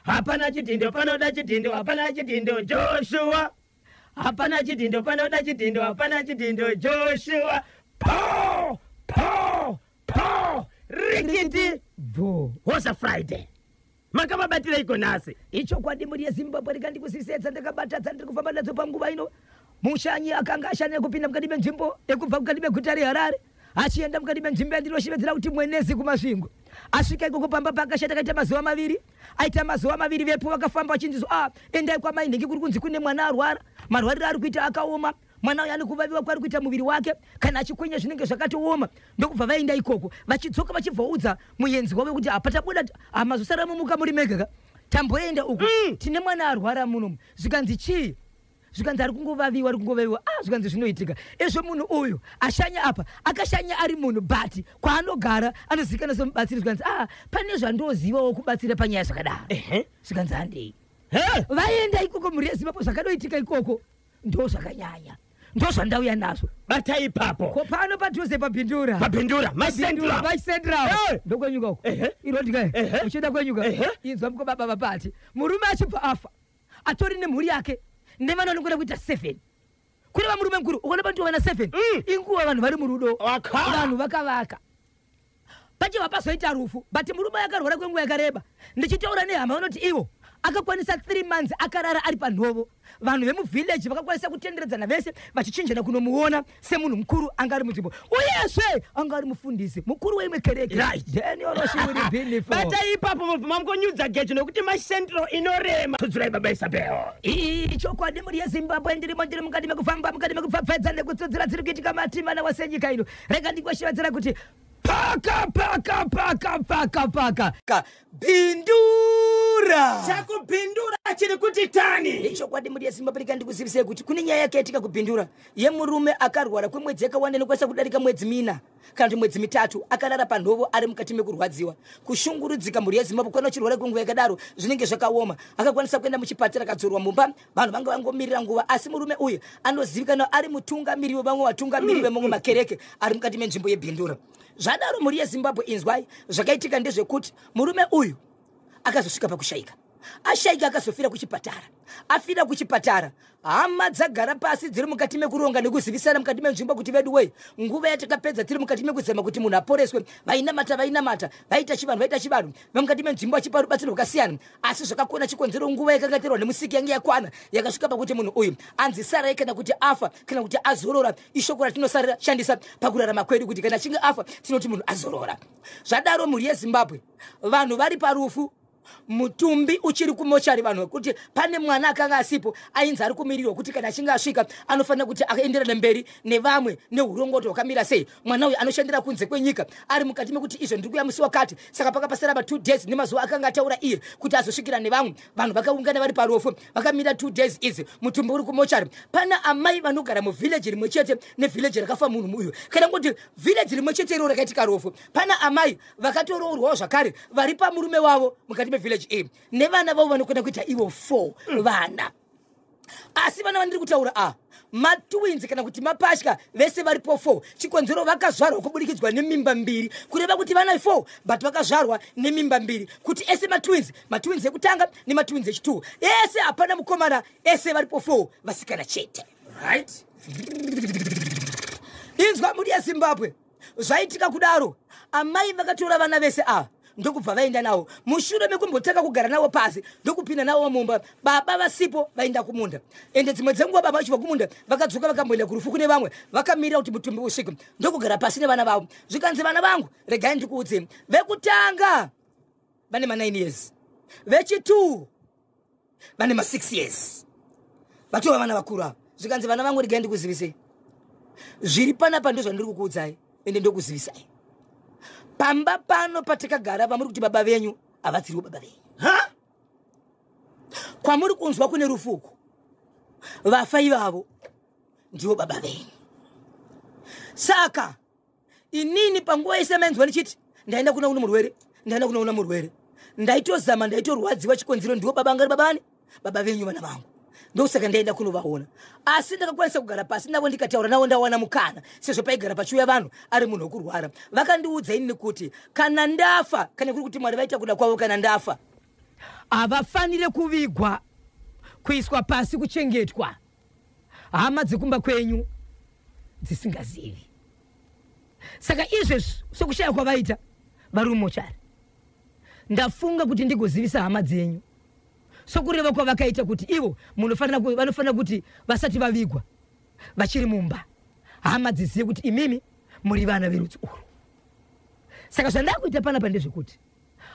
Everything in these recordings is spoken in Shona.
Hapana chidhindo panoda chidhindo, hapana chidhindo Joshua. Hapana chidhindo panoda chidhindo, hapana chidhindo Joshua. Po po po rikiti bvo. Hosa Friday. Makavabatirei nhasi? Ichokwadi mhuri yeZimbabwe, rikandikusisedza ndakabata dzandiri kufamba nadzo panguva ino. Mushanyi akanga ashanya kupinda mukati menzvimbo yekubva mukati meguta reHarare achienda mukati menzvimbo yandinoshevedzera kuti Mwenezi kuMasvingo. Asvika ikoko pamba paakashata akaita mazuva maviri. Aita mazuva maviri vepo vakafamba vachinzi, "Ah, endai kwamai nhingi, kuri kunzi kune mwana arwara. Marwariro ari kuita akaoma. Mwana uyu ane kuvaviwa kwari kuita muviri wake, kana achikwenya zvinenge zvakatooma." Ndokubva vaenda ikoko, vachidzoka vachibvaudza muenzi wavo kuti, "Hapatabuda, hamazosara mumuka muri mega ka. Tamboenda uko, tine mwana arwara munomu." Zvikanzi, "Chii?" Zvikanzi, "Ari kungovaviwa, ari kungovaviwa." Ah, zvikanzi, "Zvinoitika izvo." Munhu uyu ashanya apa akashanya ari munhu, but kwaanogara anozivikanwa semubatsiri. Zvikanzi, "Ah, pane zvandozivawo kubatsira panyaya zvakadaro." Zvikanzi, "Handei." Vaenda ikoko, mhuri yeZimbabwe, zvakadoitika ikoko ndo zvakanyanya, ndo zvandauya nazvo. Bata ipapo. Ko pano padhuze paBhindura. Pabhindura, my Central. My Central. Ndokwenyuka uko. Irodika. Uchienda kwenyuka. Inzwa muko baba vapati. Murume achibva afa atori nemhuri yake nevana vanokona kuita 7, kureva murume mukuru ukaona pandiwa vana 7. Inguva vanhu vari murudo. Vanhu vakavaka, pachibva pazoita rufu, but murume akarwara kwenguva yakareba. Ndichitaura nehama, vanoti ivo akakwanisa 3 months akarara ari panhovo. Vanhu vemuvhileji vakakwanisa kutenderedzana vese vachichinjana kunomuona semunhu mukuru anga ari munzvimbo, uyezve anga ari mufundisi mukuru weimwe kereke. Daniel. Bata ipapo, mubva mamukonyudza gejo nokuti My Central inorema. Tudzurai baba Isabel. Ichokwadi mhuri yeZimbabwe, ndirimo, ndiri mukati mekufamba, mukati mekupfapfaidza nekutsudzira dziri kuitika matimana wasenyika ino. Rega ndikwashevedzera kuti paka paka paka paka paka ka Bhindura. Chakubhindura chiri kuti tani. Ichokwadi mhuri yeZimbabwe, rega ndikuzivisei kuti kune nyaya yakaitika kuBhindura yemurume akarwara kwemwedzi yakawanda, inokwanisa kudarika mwedzi 4 kana kuti mwedzi 3, akarara panhovo ari mukati mekurwadziwa, kushungurudzika. Mhuri yeZimbabwe, kana uchirwara kwenguva yakadaro zvinenge zvakaoma. Akakwanisa kuenda muchipatara, akadzorwa mumba, vanhu vanga vangomirira nguva. Asi murume uyu anozivikanwa ari mutungamiri wevamwe vatungamiri vemamwe makereke ari mukati menzvimbo yeBhindura. Zvadaro, mhuri yeZimbabwe, inzwai zvakaitika ndezvekuti murume uyu akazosvika pakushayika. Ashayika, akazofira kuchipatara. Afira kuchipatara, hama dzagara pasi dziri mukati mekuronga nekuzivisana mukati menzvimbo kuti, "Vedu wei, nguva yatakapedza tiri mukati mekuzama kuti munhu aporeswe, vainamata vainamata, vaita chivanhu vaita chivanhu, vamukati menzvimbo vachipa rubatsiro rwakasiyana, asi zvakakona chikonzero nguva yakanga terwa nemusiki yange yakwana, yakasvika pakuti munhu uyu anzi sarai, kana kuti afa, kana kuti azorora." Ishoko ratinoshandisa pakurarama kwedu kuti kana achinge afa tinoti munhu azorora. Zvadaro, mhuri yeZimbabwe, vanhu vari parufu, mutumbi uchiri kumochari, vanhu kuti pane mwana akanga asipo ainzi ari kumirirwa kuti kana achinge asvika anofanira kuti aenderane mberi nevamwe neurongoto hwakamira sei. Mwana uyu anoshandira kunze kwenyika, ari mukati mekuti izvo ndiri kuya musi wakati, saka pakapasara pa 2 days nemazuva akanga ataura iye kuti azosvikira nevamwe. Vanhu vakaungana vari parufu, vakamira 2 days idzi, mutumbi uri kumochari. Pana amai vanogara muvhileji rimwe chete nevhileji rakafa munhu uyu, kana kuti vhileji rimwe chete iro rakaitika rufu. Pana amai vakatoroorwawo zvakare vari pamurume wavo mukati mevhileji iyi nevana vavo vanokona kuita ivo 4 vana. Asi vana vandiri kutaura a matwins kana kuti mapatya, vese varipo 4. Chikonzero, vakazvarwa kuburikidzwa nemimba mbiri, kureva kuti vana 4 but vakazvarwa nemimba mbiri, kuti ese matwins, matwins ekutanga nematwins echi2 ese. Hapana mukomana, ese varipo 4 vasikana chete. Inzwa mhuri yeZimbabwe, zvaitika kudaro, amai vakatora vana vese ava ndokubva vaenda navo. Mushure mekumbotanga kugara navo pasi, ndokupinda navo mumba, baba vasipo, vaenda kumunda. Ende dzimwe dzenguva baba vachibva kumunda vakadzoka, vakamboenda kurufu kune vamwe, vakamirira kuti mutumbi usvike, ndokugara pasi nevana vavo. Zvikanzi, "Vana vangu, regai ndikuudzei. Vekutanga vane ma9 years, vechi2 vane ma6 years, vatova vana vakuru ava." Zvikanzi, "Vana vangu, regai ndikuzivisei zviri panapa. Ndozvandiri kukuudzai ende ndokuzivisai. Pamba pano patakagara, pamuri kuti baba venyu havatsiriwo baba venyu. Ha. Kwamuri kunzwa kune rufuko, vafa ivavo ndivo baba venyu. Saka inini panguva yese mainzwa ndichiti ndaenda kuna uno murwere, ndaenda kunoona murwere, ndaitozama, ndaitorwadziwa. Chikonzero, ndivo baba angari babani baba venyu, vana vangu. Ndosaka ndaenda kunovaona. Asi ndakakwanisa kugara pasi navo, ndikataura navo, ndawana mukana sezvo paigara pachiuya vanhu, ari munhu wekurwara. Vakandiudza inini kuti kana ndafa, kana kuri kuti Mwari vaita kuda kwavo, kana ndafa, Havafanire kuvigwa, kuiswa pasi, kuchengetwa hama dzekumba kwenyu dzisingazivi. Saka izvezvi sokushaya kwavaita vari mumochari, ndafunga kuti ndigozivisa hama dzenyu sokureva kwavakaita kuti ivo vanofanira kuti vasati vavigwa vachiri mumba, hama dzizive kuti imimi muri vana verudzi urwu. Saka zvandakuita panapa ndezvekuti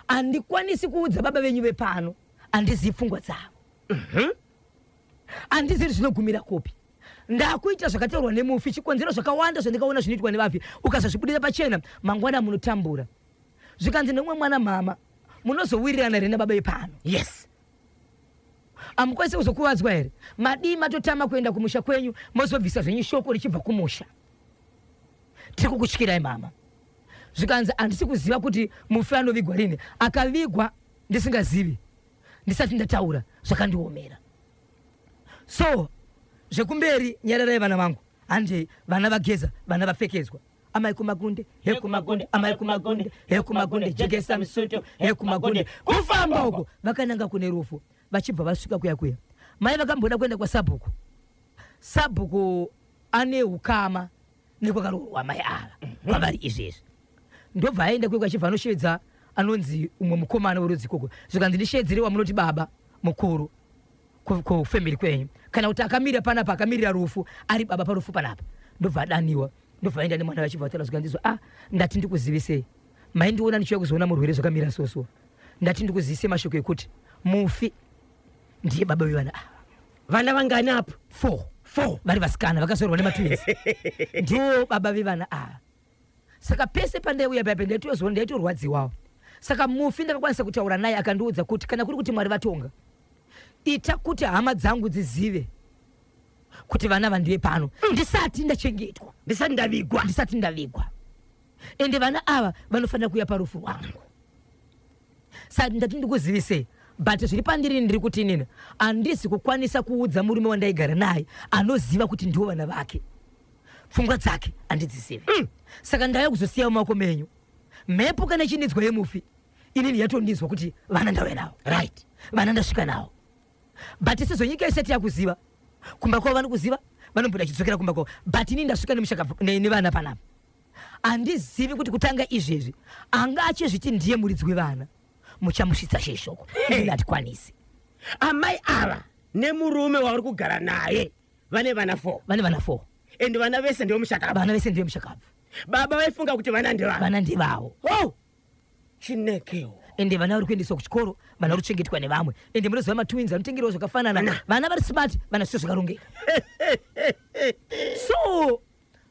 handikwanisi kuudza baba venyu vepano, handizivi pfungwa dzavo, handizivi zvinogumira kupi. Ndakuita zvakataurwa nemufi, chikonzero zvakawanda zvandikaona zvinoitwa nevafi, ukasazvibudira pachena mangwana munotambura. Zvikanzi nemumwe mwana, mama, munozowirirana here nababa vepano? Yes. Hamukwanisi kuzokuvadzwa here? Madii matotama kuenda kumusha kwenyu, mozobvisa zvenyu shoko richibva kumusha? Tiri kukutyirai mama. Zvikanzi handisi kuziva kuti mufi anovigwa rini, akavigwa ndisingazivi, ndisati ndataura, zvakandiomera. So zvekumberi nyararai vana vangu, handei. Vana vageza, vana vapfekedzwa. Amai kumagunde, hekumagunde, amai kumagunde, hekumagunde, jekesa misuto, hekumagunde. Kufamba uko vakananga kune rufu. Vachibva vasvika kuya kuya, mai vakamboda kuenda kwasabhuku. Sabhuku ane ukama nekwakaroorwa mai ava kwavari izvezvi. Ndobva aenda kweko, achibva anoshevedza anonzi umwe mukomana werudzi ikoko. Zvikanzi, ndishevedzere wamunoti baba mukuru kufamily kwenyu, kana kuti akamira panapa, akamirira rufu, ari baba parufu panapa. Ndobva adaniwa, ndobva aenda nemwana. Vachibva vataura, zvikanzizwa, ah, ndati ndikuzivisei, maindiona ndichiuya kuzoona murwere zvakamira soso. Ndati ndikuzivise mashoko ekuti mufi ndiye baba vevana ava. Vana vangani apo? Four. Four. Vari vasikana vakazorwa nematwins, ndiwo baba vevana ava. Saka pese pandaiuya paipa ndaitozoona, ndaitorwadziwawo. Saka mufi ndakakwanisa kutaura naye, akandiudza kuti kana kuri kuti Mwari vatonga, ita kuti hama dzangu dzizive kuti vana vandive pano ndisati ndachengetwa, ndisati ndavigwa, ndisati ndavigwa, ende vana ava vanofanira kuuya parufu rwangu. Saka ndati ndikuzivisei, but zviri pandiri, ndiri kuti inini handisi kukwanisa kuudza murume wandaigara naye anoziva kuti ndiwo vana vake. Pfungwa dzake handidzizivi. Saka ndauya kuzosiya mumaoko menyu. Mhepo kana ichinidzwa yemufi, inini yatondinzwa kuti vana ndauya navo. Vana ndasvika navo, but sezvo nyika isati yakuziva kumba kwavo, vanokuziva, vanomboda chidzokera kumba kwavo, but inini ndasvika nevana panapa. Handizivi kuti kutanga izvezvi anga achizviti ndiye muridzi wevana, muchamusvitsa sheshoko, inini hatikwanisi. Amai ava nemurume wauri kugara naye vane vana 4? Vane vana 4. And vana vese ndevemushakabvu? Vana vese ndevemushakabvu. Baba vaifunga kuti vana ndevavo. Vana ndevavo. Oh, chinekewo. Ende vana vari kuendeswa kuchikoro, vana vari kuchengetwa nevamwe. Ende munoziva matwins anotengerwa zvakafanana, vana vari smart, vana zviso zvakarongeka. So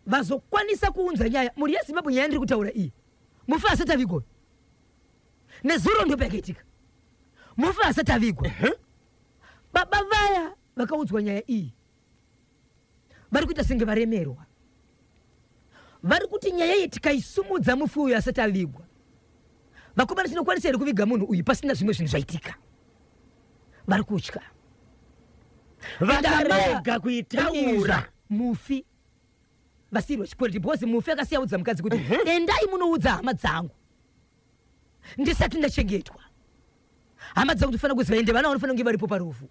vazokwanisa kuunza nyaya mhuri yeZimbabwe. Nyaya ndiri kutaura iyi, mufi asati avigwa, nezuro ndo payakaitika, mufi asati avigwa. Baba vaya vakaudzwa nyaya iyi vari kuita senge varemerwa. Vari kuti nyaya iyi tikaisumudza mufi uyu asati avigwa, vakomana, tinokwanisa here kuviga munhu uyu pasina zvimwe zvinhu zvaitika? Vari kutya. Vakarega kuitaura. Mufi vasiyirwa chikwereti, because mufi akasiya audza mukadzi kuti endai munoudza hama dzangu ndisati ndachengetwa. Hama dzangu tofanira kuziva, ende vana vanofanira kunge varipo parufu,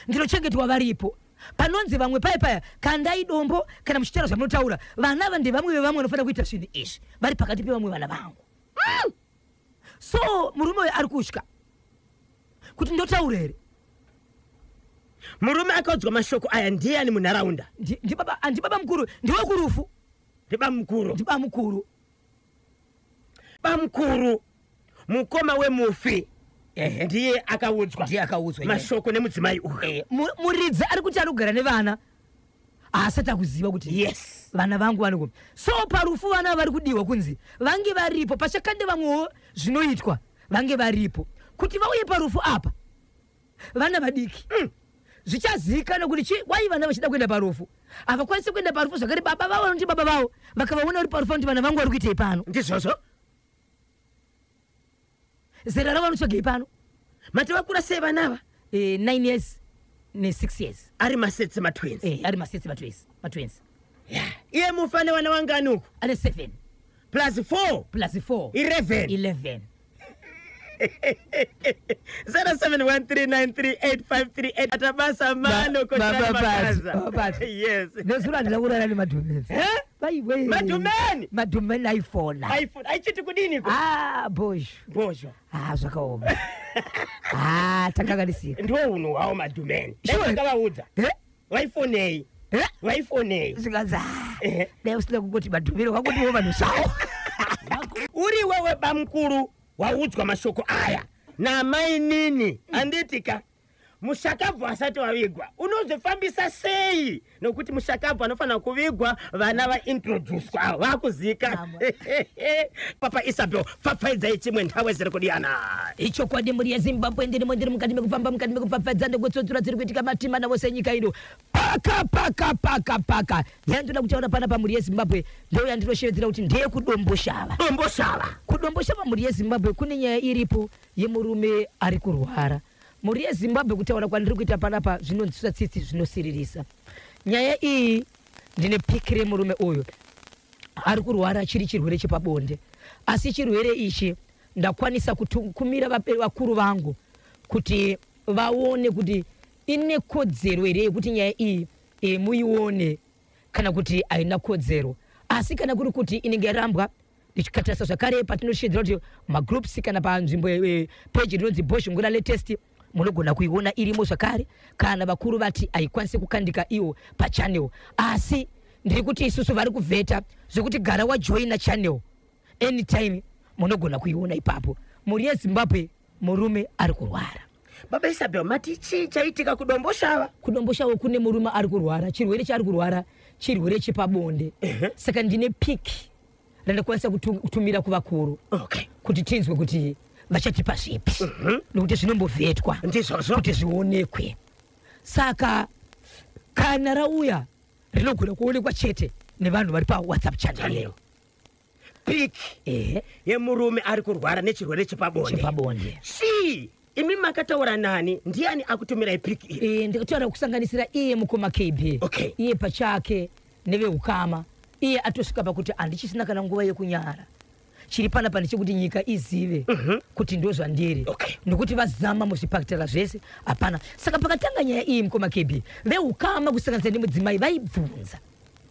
ndinochengetwa varipo. Panonzi vamwe paya paya kandai dombo kana muchitaura zvamunotaura, vana ava ndevamwe vevamwe vanofanira kuita zvinhu izvi vari pakati pevamwe vana vangu. So murume uyu ari kutya kuti ndotaura here. Murume akaudzwa mashoko aya ndiani munharaunda? Ndibaba mukuru, ndewekurufu. Ndibamukuru? Ndibamukuru. Bamukuru mukoma wemufi ndiye akaudzwa Ndiye akaudzwa mashoko nemudzimai uyu. Muridzi ari kuti ari kugara nevana haasati akuziva kuti vana vangu vaniko. So parufu vana vari kudiwa kunzi vange varipo, pachakande vamwewo zvinoitwa, vange varipo kuti vauye parufu apa. Vana vadiki, zvichazivikanwa kuti chi wai vana vachida kuenda parufu, havakwanisi kuenda parufu zvakare. Baba vavo vanoti baba vavo vakavaona vari parufu vanoti vana vangu vari kuitei pano? Ndizvozvo. Zera ravo vanotsvagei pano? Mati vakura sei vana ava? 9 years ne6 years. Ari masets matwins? Ari masets matwins. Yeah. Iye mufi ane vana vangani uku? Ane 7. Plus 4? Plus 4. 11. 11. 0713938538 atabasa mano Baba. Yes. Nezuro handina kurara nemadhumeni. Eh? Vaiwe. Madhumeni? Madhumeni aifona. iPhone aichiti kudiniko? Ah, bozho. Bozho. Ah, zvakaoma. Ah, takanganisika. Ndiwo unhu hwawo madhumeni. Sure. Ndakavaudza. Eh? Vaifonei. Eh? Vaifonei. Zvikanzi, ah, Ehe. dai usina kungoti madhumeni wakungotiwo vanhu zvavo. Uri wewe bamukuru waudzwa mashoko aya namainini, handitika mushakabvu asati wavigwa unozvifambisa sei? Nokuti mushakabvu anofanira kuvigwa vana vaintroducwa vakuzika. Papa Isabel, pfapfaidzai chimwe nthawe ziri kudiyana. Ichokwadi, mhuri yeZimbabwe, ndirimo, ndiri mukati mekufamba, mukati mekupfapfadza nekutsotsora dziri kuitika matima navose nyika ino. Paka paka paka paka yandoda kutaura panapa, mhuri yeZimbabwe, ndo yandinoshevedzera kuti ndeyekuDomboshava. Domboshava. KuDomboshava, mhuri yeZimbabwe, kune nyaya iripo yemurume ari kurwara. Mhuri yeZimbabwe, kutaura kwandiri kuita panapa zvinonzwisa tsitsi, zvinosiririsa. Nyaya iyi, ndine piki remurume uyu ari kurwara, chiri chirwere chepabonde. Asi chirwere ichi ndakwanisa kumira vakuru vangu kuti vaone kuti ine kodzero here yekuti nyaya iyi muione kana kuti haina kodzero. Asi kana kuri kuti inenge yarambwa, ndichikatarisa zvakare patinoshedzera kuti magroups kana panzvimbo peji rinonzi Bhozhongora Latest, munogona kuiona irimo zvakare. Kana vakuru vati haikwanisi kukandika iwo pachannel, asi ndiri kuti isusu vari kuvheta zvekuti gara wajoina channel, anytime munogona kuiona ipapo. Mhuri yeZimbabwe, murume ari kurwara. Baba Isabel, mati chii chaitika kuDomboshava? KuDomboshava kune murume ari kurwara. Chirwere chaari kurwara chirwere chepabonde. Saka ndine piki randakwanisa kutumira kuvakuru kuti tinzwe kuti vachatipa zvipi, nokuti zvinombovhetwa Ndizvozvo. kuti zvionekwe. Saka kana rauya rinogona kuonekwa chete nevanhu vari paWhatsApp channel. Channel. Piki Ehe. yemurume ari kurwara nechirwere chepabonde. Chepabonde. Chii, imi makataura nani? Ndiani akutumirai piki iri? Ndikataura kusanganisira iye mukoma KB. Iye pachake neveukama. Iye atosvika pakuti handichisina kana nguva yekunyara. Chiri panapa ndechekuti nyika izive kuti ndo zvandiri. Nokuti vazama muzvipatara zvese, hapana. Saka pakatanga nyaya iyi, mukoma KB, veukama kusanganisira nemudzimai vaibvunza,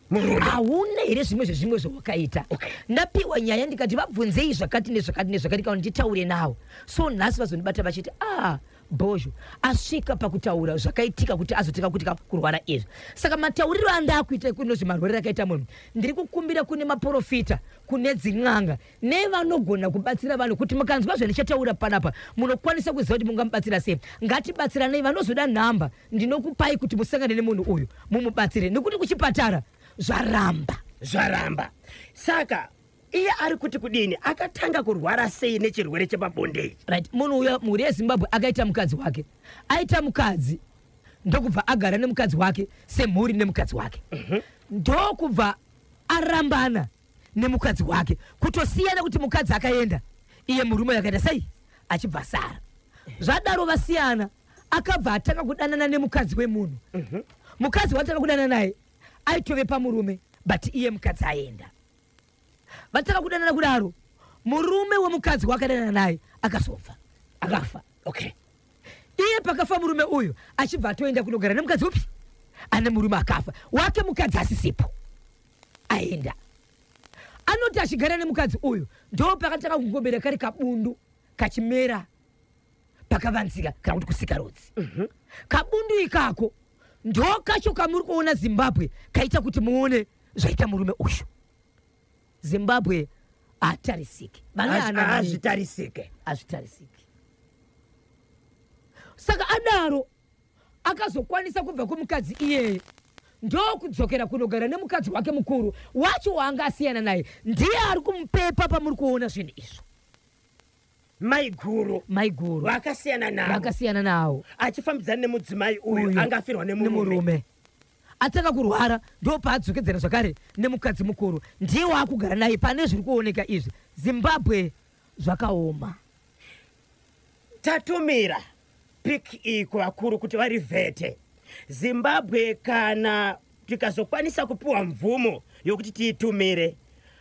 Murume. Hauna here zvimwe zvezvimwe zvawakaita? Ndapiwa nyaya, ndikati vabvunzei zvakati nezvakati nezvakati, kana nditaure nawo. So nhasi vazondibata vachiti, ah, Bhozho asvika pakutaura zvakaitika kuti azotanga kutika kurwara izvi. Saka matauriro andakuita kunozvi marwariro akaita munhu, ndiri kukumbira kune maprofita, kune dzin'anga nevanogona kubatsira vanhu, kuti mukanzwa zvandichataura panapa munokwanisa kuziva kuti mungamubatsira sei. Ngatibatsiranei. Vanozoda nhamba ndinokupai kuti musangane nemunhu uyu mumubatsire, nekuti kuchipatara zvaramba. Zvaramba. Saka iye ari kuti kudini? Akatanga kurwara sei nechirwere chepabonde ichi? Right, munhu uyo, mhuri yeZimbabwe, akaita mukadzi wake. Aita mukadzi, ndokubva agara nemukadzi wake semhuri nemukadzi wake, ndokubva arambana nemukadzi wake, kutosiyana kuti mukadzi akaenda, iye murume akaita sei, achibva sara. Zvadaro vasiyana, akabva atanga kudanana nemukadzi wemunhu. Mukadzi watanga kudanana naye aitove pamurume, but iye mukadzi aenda. Vatanga kudanana kudaro, murume wemukadzi wakadanana naye akazofa, akafa. Iye pakafa murume uyu, achibva atoenda kunogara nemukadzi upi ane murume akafa wake, mukadzi asisipo, aenda. Anoti achigara nemukadzi uyu, ndo pakatanga kungomera kari kabundu kachimera pakavanzika, kana kuti kusikarudzi. Kabundu ikako ndo kacho kamuri kuona, Zimbabwe, kaita kuti muone zvaita murume uyu. Zimbabwe, hatarisiki. Hazvitarisike. Hazvitarisiki. Saka adaro akazokwanisa kubva kumukadzi iyeye, ndokudzokera kunogara nemukadzi wake mukuru wacho waanga asiyana naye. Ndiye ari kumupepa pamuri kuona zvinhu izvo. Maiguru. Maiguru. Vakasiyana navo. Vakasiyana nawo. Achifambidzana nemudzimai uyu. Uyu. Angafirwa nemurume. Nemurume atanga kurwara, ndo paadzokedzera zvakare nemukadzi mukuru, ndiye waakugara naye pane zviri kuoneka izvi. Zimbabwe, zvakaoma. Tatumira piki iyi kuvakuru kuti varivhete, Zimbabwe. Kana tikazokwanisa kupiwa mvumo yokuti tiitumire,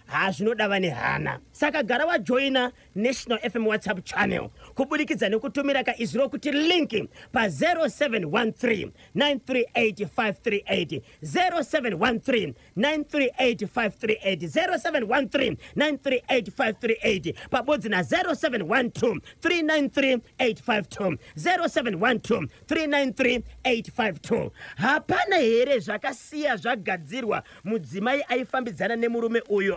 Hazvinoda vane hana. Saka gara wajoina National FM WhatsApp channel kubudikidza nekutumira kaizwi rokuti link pa0713 938 538, 0713 938 538, 0713 938 538, pabodzi na0712 393 852, 0712 393 852. Hapana here zvakasiya zvagadzirwa mudzimai aifambidzana nemurume uyu,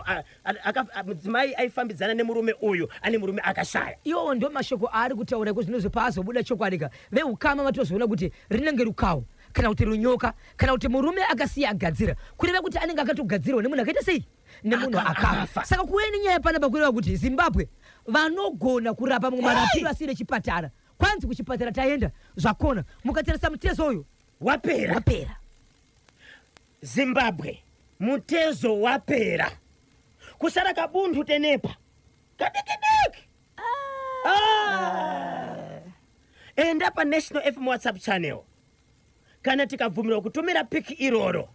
mudzimai aifambidzana nemurume uyu ane murume akashaya? Iwowo ndo mashoko aari kutaura iko zvinozvo. Paazobuda chokwadika, veukama vatozoona kuti rinenge rukawo kana kuti runyoka kana kuti murume akasiya agadzira, kureva kuti anenge akatogadzirwa nemunhu akaita sei, nemunhu akafa. Akafa. Saka kuuya nenyaya panapa kureva kuti Zimbabwe vanogona kurapa mamwe marapiro asiri echipatara. Kwanzi kuchipatara taenda, zvakona. Mukatarisa mutezo uyu wapera. Wapera. Zimbabwe, mutezo wapera, kusara kabundu tenepa kadikidiki. Ah. Enda paNational FM WhatsApp channel kana tikabvumirwa kutumira piki iroro.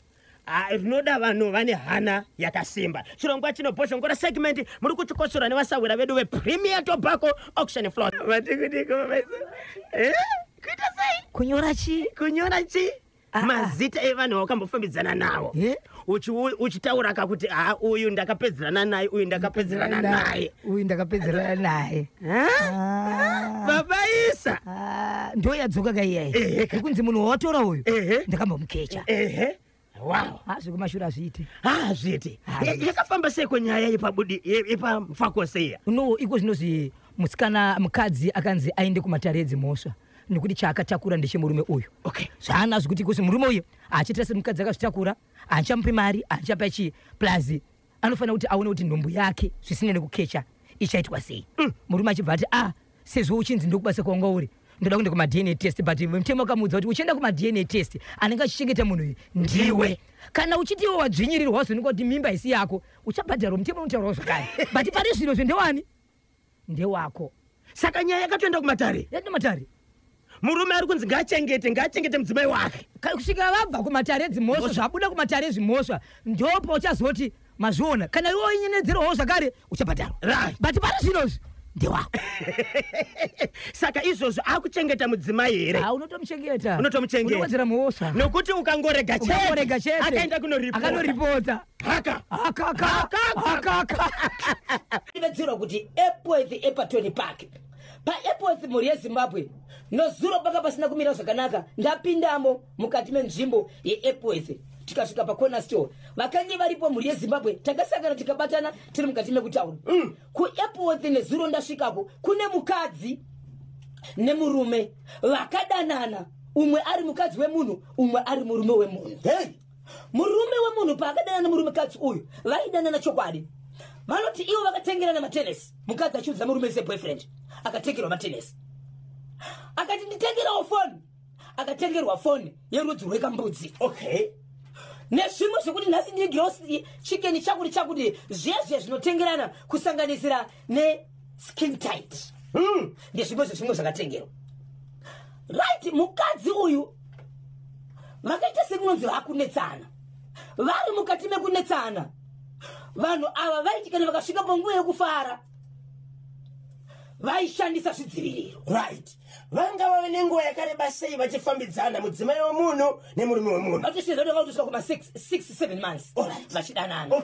Ah, rinoda vanhu vane hana yakasimba. Chirongwa chino, Bhozhongora segment, muri kuchikotsora nevasawira vedu vePremier Tobacco Auction Floor. Vatikudiko, kuita sei? Kunyora chii? Kunyora chi? Ah, ah. Mazita evanhu vakambofambidzana navo. Eh? Uchitaura kakuti ha, uyu ndakapedzerana naye, uyu ndakapedzerana naye. Uyu ndakapedzerana naye. Ha? Ah. Baba Isa. Ah, ndo yadzoka kaiyayi. Ehe. Ikunzi munhu wawatora uyu Ehe. ndakambomukecha. Ehe, wow. Zvekumashure hazviiti. Hazviti. Ah. Yakafamba sei kwenyaya yepabudi yepamfakoseya? No, iko zvinozvi musikana, mukadzi akanzi aende kumatare edzimhosva nekuti chaakatakura ndechemurume uyu. Zvaanazvo kuti ikosi murume uyu achiita semukadzi akazvitakura, handichamupi mari, handichapa chii, plus anofanira kuti aone kuti nhumbu yake zvisina nekukecha ichaitwa sei. Murume achibva ati, a sezvo uchinzi ndokubasa kwanga uri, ndoda kuenda kumaDNA test, but mutemo akamuudza kuti uchienda kumaDNA test, anenge achichengeta munhu uyu ndiwe. Kana uchiti iwe wadzvinyirirwa, wazoonekwa kuti mimba isi yako, uchabhadharwa. Mutemo unotaurawo zvakare, but pari zvino zve ndewani? Ndewako. Saka nyaya yakatoenda kumatare? Yaenda matare. Murume ari kunzi ngaachengete, ngaachengete mudzimai wake. Kusvika vabva kumatare edzimhosva, zvabuda kumatare ezvimhosva, ndopo uchazoti mazviona. Kana iwe wainyenedzerwawo zvakare, uchabhadharwa. But pari zvinozvi ndewako. Saka izvozvo akuchengeta mudzimai here? Ah, unotomuchengeta. Unotomuchengeta. Unowedzera mhosva. Nokuti ukangorega Ukangorega chete, akaenda kunoripota. Akanoripota. Haka. Hakaka, hakaka. Ndivedzerwa kuti Epworth, Epatoni Park, paEpworth, mhuri yeZimbabwe, nozuro panga pasina kumira zvakanaka. Ndapindamo mukati menzvimbo yeEpworth, tikasvika pacorner store, vakange varipo. Mhuri yeZimbabwe, takasangana, tikabatana, tiri mukati mekutaura. KuEpworth nezuro ndasvikako, kune mukadzi nemurume vakadanana, umwe ari mukadzi wemunhu, umwe ari murume wemunhu. Hey. Murume wemunhu paakadanana nemurumekadzi uyu, vaidanana chokwadi. Vanoti ivo vakatengerana matenesi, mukadzi achiudza murume seboyfriend. Akatengerwa matenesi, akati nditengerawo foni, akatengerwa foni yerudzi rwekambudzi nezvimwe zvekuti nhasi ndigirosi chicken, chakuti chakuti, zvezve zvinotengerana, kusanganisira neskin tight ndezvimwe zvezvimwe zvakatengerwa. Right, mukadzi uyu vakaita sekunonzi vakunetsana. Vari mukati mekunetsana, vanhu ava vaiti kana vakasvika panguva yekufara, vaishandisa zvidziviriro. Right, vanga vave nenguva yakareba sei vachifambidzana, mudzimai wemunhu nemurume wemunhu? Vatosvika vakatosvika kuma 6 7 months vachidanana.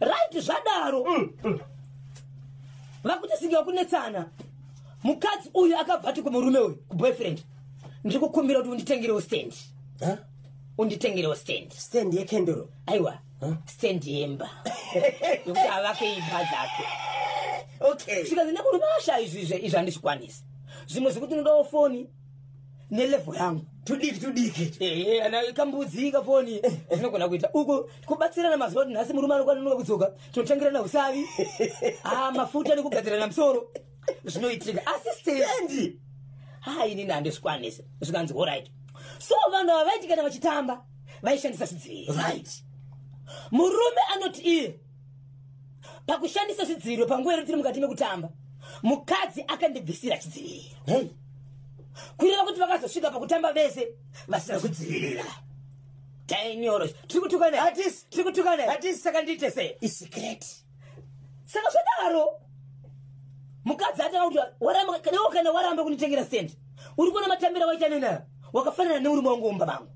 Right, zvadaro, vakuti singe vakunetsana, mukadzi uyu akabva ati kumurume uyu, kuboyfriend, ndiri kukumbira kuti unditengerewo stand. Huh? Unditengerewo stand. Stand yekenduro? Aiwa, stand yemba yekuti avake imba dzake. Zvikanzi nemurume, asha, izvi izvi handizvikwanisi, zvimwe zvekuti unodawo foni nelevel yangu. Tudiki tudiki. Ehe, ana kambudzi, kafoni zvinogona kuita uko kubatsirana. Mazuva kuti nhasi murume anokwaninoka kudzoka, tinotengerana usavi, a mafuta nekugadzirana musoro, zvinoitika. Asi stand stand. Ha, inini handizvikwanisi. Zvikanzi alright. So vanhu ava vaiti kana vachitamba, vaishandisa zvidziviriro. Murume anoti iye pakushandisa zvidziviriro, panguva ino tiri mukati mekutamba, mukadzi akandibvisira chidziviriro. Hey. Kureva kuti vakazosvika pakutamba vese vasina kudzivirira. Tainyoro, tiri kutukana. Hatisi. Tiri kutukana. Hatisi. Saka ndiite sei? Isecret. Saka zvadaro mukadzi atanga kuti waramba iwe, kana waramba kunditengera stand, uri kuona matambiro awaita nenayo, wakafanana nemurume wangu womba vangu.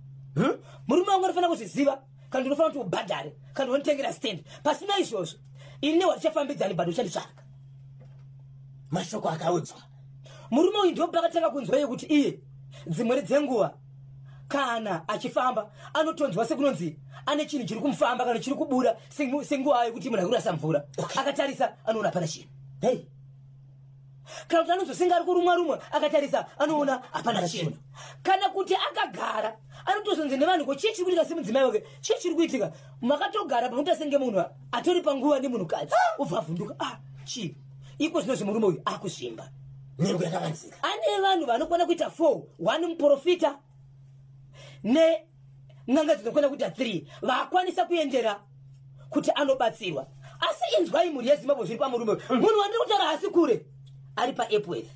Murume wangu anofanira kuzviziva, kana ndinofanira kuti ubhadhare kana ndonitengera stand. Pasina izvozvo ini newe hatichafambidzani, but uchanditsvaga. Mashoko akaudzwa. Murume uyu ndo pakatanga kunzwa iye kuti iye dzimweri dzenguva kana achifamba anotonzwa sekunonzi ane chinhu chiri kumufamba kana chiri kubura, senguva yekuti munhu akurasa mvura. Akatarisa anoona hapana chinhu. Hei. Kana kuti anonzwa senge ari kurumwa rumwa, akatarisa anoona hapana chinhu. Kana kuti akagara anotozonzi nevanhu, ko chii chiri kuitika? Semudzimai wake, chii chiri kuitika? Makatogara pamuita senge munhu atori panguva nemunhukadzi, obva avhunduka, ah, chii iko zvino? Zvemurume uyu akuzvimba. Nhengo yakavanzika. Ane vanhu vanokwana kuita 4, 1 muprofita nen'anga dzinokwana kuita 3 vakwanisa kuendera kuti anobatsirwa. Asi inzwai, mhuri yeZimbabwe, zviri pamurume uyu. Munhu wandiri kutaura hasi kure, ari paEpworth.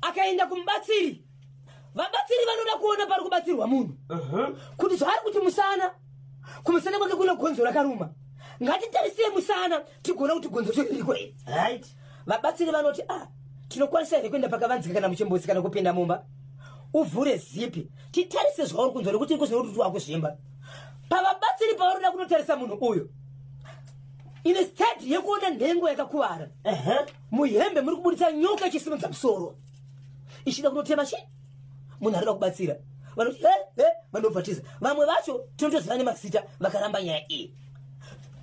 Akaenda kumubatsiri, vabatsiri vanoda kuona pari kubatsirwa munhu kuti zvaari kuti musana, kumusana kwake kune gonzo rakaruma, ngatitarisei musana tigona kuti gonzo ririko here. Vabatsiri vanoti, ah, tinokwanisa here kuenda pakavanzika kana muchimbuzi kana kupinda mumba, uvhure zipi titarise zvauri kunzwa, nekuti iko zvinokuti wakuzvimba? Pavabatsiri pavarikuda kunotarisa munhu uyu, instead yekuona nhengo yakakuvara, muhembe muri kubudisa nyoka ichisimudza musoro ichida kunotema chi munhu arida kubatsira. Vanoti he he, vanobvatiza. Vamwe vacho tinotoziva nemazita, vakaramba nyaya iyi.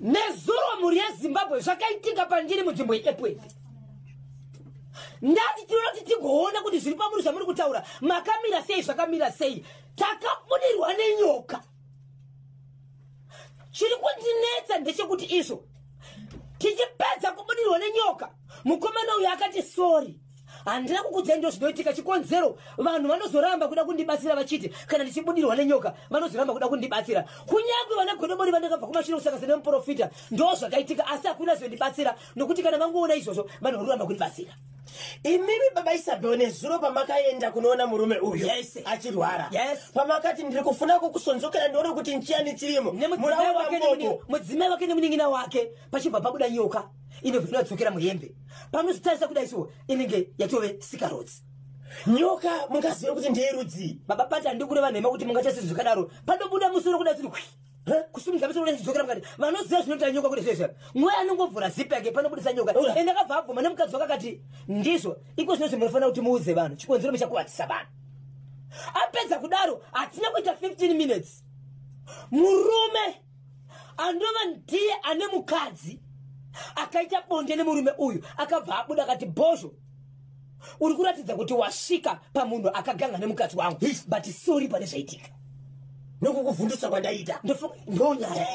Nezuro, mhuri yeZimbabwe, zvakaitika pandiri munzvimbo yeEpworth. Ndati tinoda kuti tigoona kuti zviri pamuri zvamuri kutaura makamira sei, zvakamira sei. Takabudirwa nenyoka. Chiri kundinetsa ndechekuti izvo tichipedza kubudirwa nenyoka, mukomana uyu akati, "Sorry, handina kukudzai, ndo zvinoitika." Chikonzero vanhu vanozoramba kuda kundibatsira, vachiti kana ndichibudirwa nenyoka vanozoramba kuda kundibatsira. Kunyange vana godobori vandakabva kumashure kusanganisa nemuprofita, ndo zvakaitika, asi hakuna zondibatsira, nokuti kana vangoona izvozvo vanhu vari kuramba kundibatsira. Imimi baba Isabel, nezuro pamakaenda kunoona murume uyu achirwara, pamakati ndiri kufuna kukusonzokera ndione kuti nchiyani chirimo, Nemudzimai muraona wake mboko. Mudzimai wake nemunin'ina wake, pachibva pabuda nyoka inobva inodzokera muhembe. Panozotarisa kudai so inenge yatove sikarotsi. Nyoka mungazive kuti ndeyerudzii? Baba Pati, handiri kureva nhema kuti mungaita zvinhu zvakadaro. Panobuda musoro kudai siri kwi kusimudza musoro kudai chidzokera mukati. Vanoziva zvinoita nyoka kuti zvezvo mweya anongovhura zipi yake panobudisa nyoka. Ende akabva abvuma nemukadzi wake, akati ndizvo iko zvinozvi munofanira kuti muudze vanhu chikonzero muchakuvatisa vanhu. Apedza kudaro, hatina kuita 15 minutes, murume anova ndiye ane mukadzi akaita bonde nemurume uyu akabva abuda akati, "Bhozho, uri kuratidza kuti wasvika pamunhu akaganga nemukadzi wangu, but sorry pane zvaitika nokukuvhundutsa kwandaita." Ndonyaya,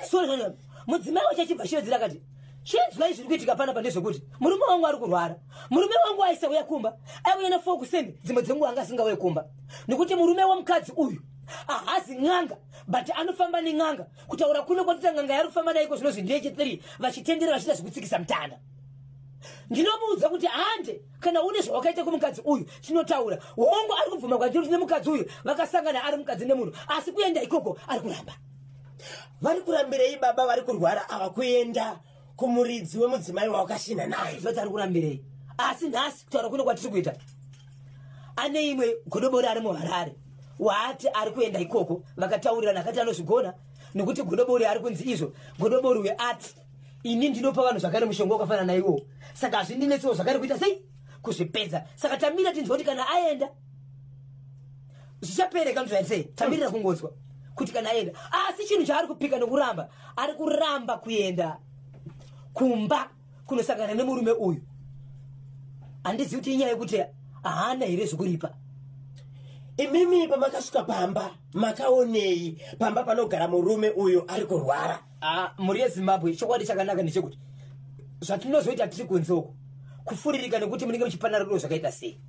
sorry zvanyaya. Mudzimai wacho achibva shevedzera akati, "Chinzwai, zviri kuitika panapa ndezvekuti murume wangu ari kurwara. Murume wangu aisauya kumba, aiuya na4 kuseni, dzimwe dzenguva anga asingauye kumba, nekuti murume wemukadzi uyu ahazi n'anga, but anofamba nen'anga. Kutaura kuno kwatita n'anga yari kufamba naiko zvinozvi ndeyechi3, vachitendera vachiita zvekutsikisa mutanda. Ndinomuudza kuti hande, kana une zvawakaita kumukadzi uyu tinotaura. Hongu, ari kubvuma kwandiri kuti nemukadzi uyu vakasangana ari mukadzi nemunhu, asi kuenda ikoko ari kuramba." Vari kurambirei baba vari kurwara ava kuenda kumuridzi wemudzimai wawakashinha naye? Zvoti ari kurambirei? Asi nhasi kutaura kuno kwatiri kuita, ane imwe godobori ari muHarare waati ari kuenda ikoko. Vakataurirana, akati anozvigona, nekuti godobori ari kunzi izvo godobori uyo ati, "Ini ndinopa vanhu zvakare mushonga wakafanana naiwo, saka hazvindinetsewo zvakare kuita sei kuzvipedza." Saka tamira tinzwa kuti kana aenda zvichapereka nozvaita sei. Tamirira kungonzwa kuti kana aenda. Asi chinhu chaari kupika nokuramba, ari kuramba kuenda kumba kunosangana nemurume uyu. Handizivi kuti inyaya yekuti haana here zvekuripa. Imimi pamakasvika pamba makaonei, pamba panogara murume uyu ari kurwara? Ah, mhuri yeZimbabwe, chokwadi chakanaka ndechekuti zvatinozoita tiri kunze uko kufuririka, nekuti munenge muchipanana rudo zvakaita sei.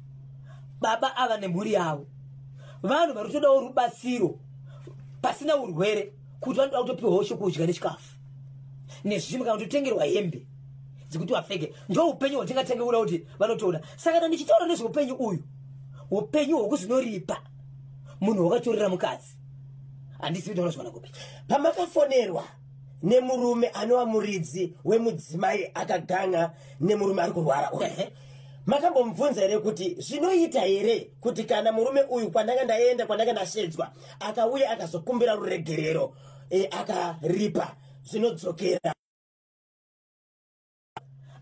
Baba ava nemhuri yavo vanhu vari kutodawo rubatsiro pasina urwere, kuti vanoda kutopiwawo chokudya nechikafu nezvimwe, kana kutotengerwa hembe dzekuti vapfeke. Ndo upenyu hwatingatange kuda kuti vanotoda. Saka kana ndichitaura nezveupenyu uyu, upenyu hwekuzinoripa munhu wakatorera mukadzi, handizivi kuti vanozviwana kupi. Pamakafonerwa Nemurume anova muridzi wemudzimai akaganga nemurume ari kurwara uyu, makambomubvunza here kuti zvinoita here kuti kana murume uyu, kwandanga ndaenda, kwandanga ndashedzwa, akauya akazokumbira ruregerero, akaripa, zvinodzokera?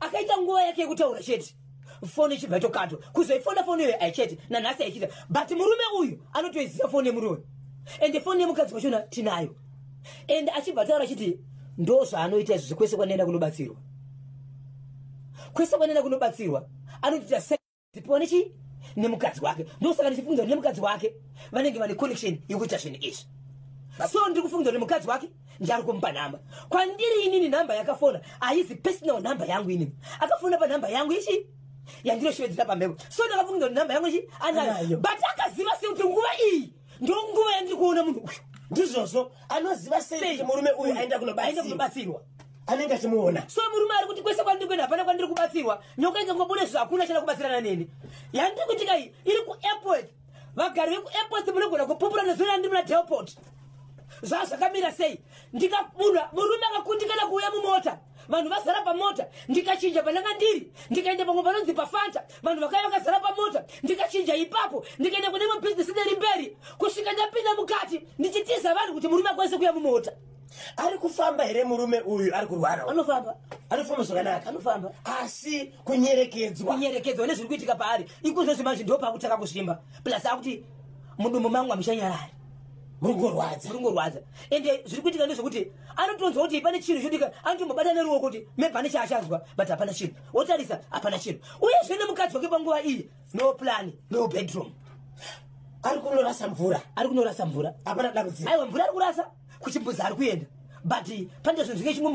Akaita nguva yake yekutaura chete, foni ichibva itokatwa. Kuzoifona foni iyoyo aichete nanhasi aichiita, but murume uyu anotoiziva foni yemurume, ende foni yemukadzi wachona tinayo. Ende achibva ataura achiti ndo zvaanoita izvozvo kwese kwandaenda kunobatsirwa, kwese kwandaenda kunobatsirwa anotoita sedzipiwa nechi nemukadzi wake. Ndosaka ndichifunga kuti nemukadzi wake vanenge vane connection yekuita zvinhu izvi. So ndiri kufunga kuti mukadzi wake ndiari kumupa nhamba. Kwandiri inini nhamba yakafona haizi personal nhamba yangu. Inini akafona panhamba yangu ichi yandinoshevedzera pamhepo, so ndakafunga kuti nhamba yangu ichi anayo. Anayo. But akaziva sei kuti nguva iyi ndo nguva yandiri kuona munhu uyu? Ndizvozvo, anoziva sei kuti murume uyu aenda aenda kunobatsirwa? Kunobatsirwa. Anenge achimuona. So murume ari kuti kwese kwandiri kuenda hapana kwandiri kubatsirwa. Nyoka ingangobude zvo, hakuna chada kubatsirana neni. Yandiri kuitika iyi iri kuairport. Vagari vekuairport munogona kupupura nezuro yandiri muna Delport, zvazvakamira sei. Ndikabuda, murume akakundikana kuuya mumota, vanhu vazara pamota. Ndikachinja pandanga ndiri, ndikaenda pamwe panonzi paFanta, vanhu vakaiva vakazara pamota. Ndikachinja ipapo, ndikaenda kune imwe bhizinesi neri mberi, kusvika ndapinda mukati ndichitiza vanhu kuti murume akwanise kuuya mumota. Ari kufamba here murume uyu ari kurwara uyu? Anofamba. Anofamba zvakanaka? Anofamba. Asi kunyerekedzwa. Kunyerekedzwa nezviri kuitika paari ikozvozvi manje ndo paakutanga kuzvimba, plus akuti mudumbu mangu hamuchanyarari. Muri kungorwadza. Muri kungorwadza. Ende zviri kuitika ndezvekuti anotonzwa kuti pane chinhu chotika, anotombobata neruoko kuti maybe pane chaachanzwa, but hapana chinhu. Wotarisa, hapana chinhu. Uyezve nemukadzi wake panguva iyi, no plan, no bedroom. Ari kunorasa mvura? Ari kunorasa mvura. Hapana dambudziko? Aiwa, mvura ari kurasa, kuchimbuzi ari kuenda, but pane zvinhu zvinge chimwe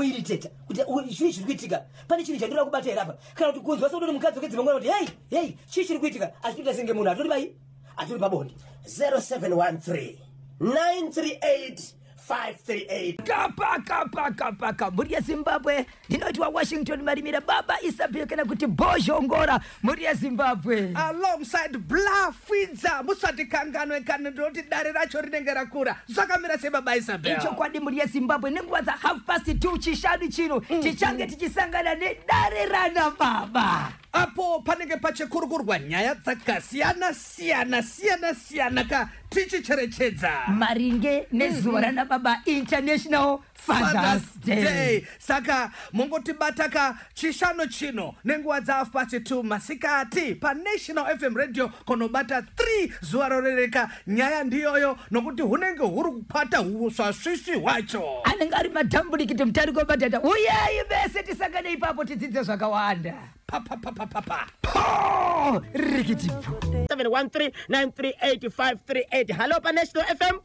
kuti chii chiri kuitika, pane chinhu chandinoda kubata here apa, kana kuti kunzwa sekuti mukadzi wake dzimwe nguva kuti hei, hei, chii chiri kuitika, achitoita senge munhu atori bai atori pabonde. 0713 938 538. Kapa kapa kapa ka, mhuri yeZimbabwe, ndinoitwa Washington Marimira, Baba Isabel, kana kuti Bhozhongora, mhuri yeZimbabwe. Alongside Blafidza, musati kanganwe kana ndinoti dare racho rinenge rakura. Zvakamira sei, Baba Isabel? Ichokwadi, mhuri yeZimbabwe, nenguva dza2:30 Chishanu chino tichange tichisangana nedare rana baba, apo panenge pachikurukurwa nyaya dzakasiyana siyana siyana siyana ka, tichicherechedza maringe nezuva rana baba, International Fathers Day. Saka mungotibata ka Chishanu chino nenguva dza2:30 masikati paNational FM Radio, kunobata 3 zuva rorereka. Nyaya ndiyoyo, nokuti hunenge huri kupata usvasvisvi hwacho. Anenge ari madhamburikiti mutariko batata. Uyai vese tisangane ipapo, tidzidze zvakawanda. Papapapapapa. Po rikitibvu. 713 938 538. Hallo paNational FM.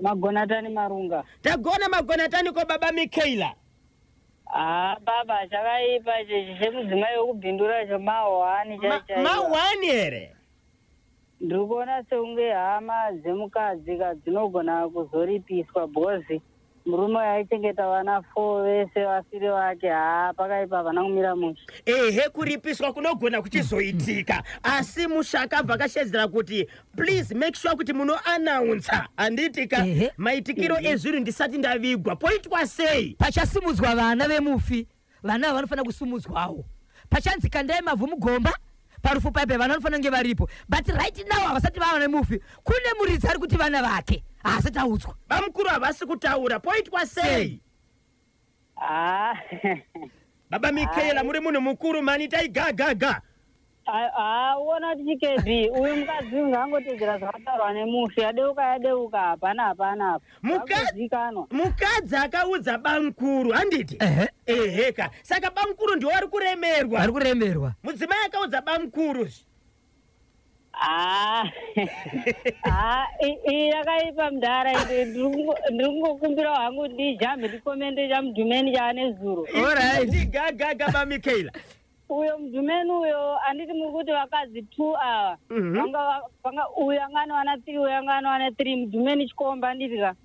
Magonatani, Marunga. Tagona, magonatani ko, Baba Mikaela. Haa baba, chakaipa chechi chemudzimai wekubhindura chemahwani. Chaichaiwa. Mahwani here? Ndiri kuona sekunge hama dzemukadzi ka dzinogona kuzoripiswa, because murume uyu aichengeta vana four vese vasiri vake. Haa, pakaipa, havana kumira mushe. Ehe, kuripiswa kunogona kuchizoitika, asi mushakabva akashedzera kuti please make sure kuti munoanaunsa, handiti ka? Ehe. Maitikiro ezvinhu ndisati ndavigwa, poitwa sei? Pachasimudzwa vana vemufi, vana ava vanofanira kusumudzwawo. Pachanzi kandai mavhu mugomba parufu paipai, vana vanofanira kunge varipo. But right now havasati vava nemufi. Kune muridzi ari kuti vana vake haasati audzwa. Vamukuru havasi kutaura, poitwa sei? Sei? Haa. Baba Mikaela, muri munhu mukuru mani, itai ga ga ga. Haa, uona kuti chikebi uyu mukadzi uyu ngaangotedzera zvakataurwa nemufi. Yadeuka yadeuka, hapana hapana apa. Zvakuzikanwa. Mukadzi akaudza bamukuru, handiti? Ehe. Eheka, saka bamukuru ndiwo ari kuremerwa. Vari kuremerwa. Mudzimai akaudza bamukuru. Haa haa, iyi yakaipa mudhara. Ndiri kungokumbirawo hangu ndijambe ndikomende chamudhumeni chaane zuro. Alright. Gagaga, baMikaela. Uyo mudhumeni uyo, handiti muri kuti vakadzi two ava vanga vanga uyu anga anowana three, uyu anga anowana three, mudhumeni chikomba, handiti ka?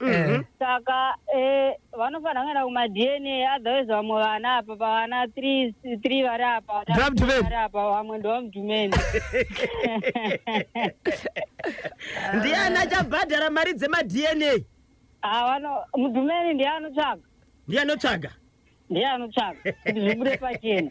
Saka vanofanira kuenda kumaDNA, otherwise vamwe vana apa pavana three three vari apa, NdevaMudhumeni. vari apa, vamwe ndevamudhumeni. Ndiani achabhadhara mari dzemaDNA? Havano mudhumeni ndiye anotsvaga. Ndiye anotsvaga. Ndiye anotsvaga kuti zvibude pachena.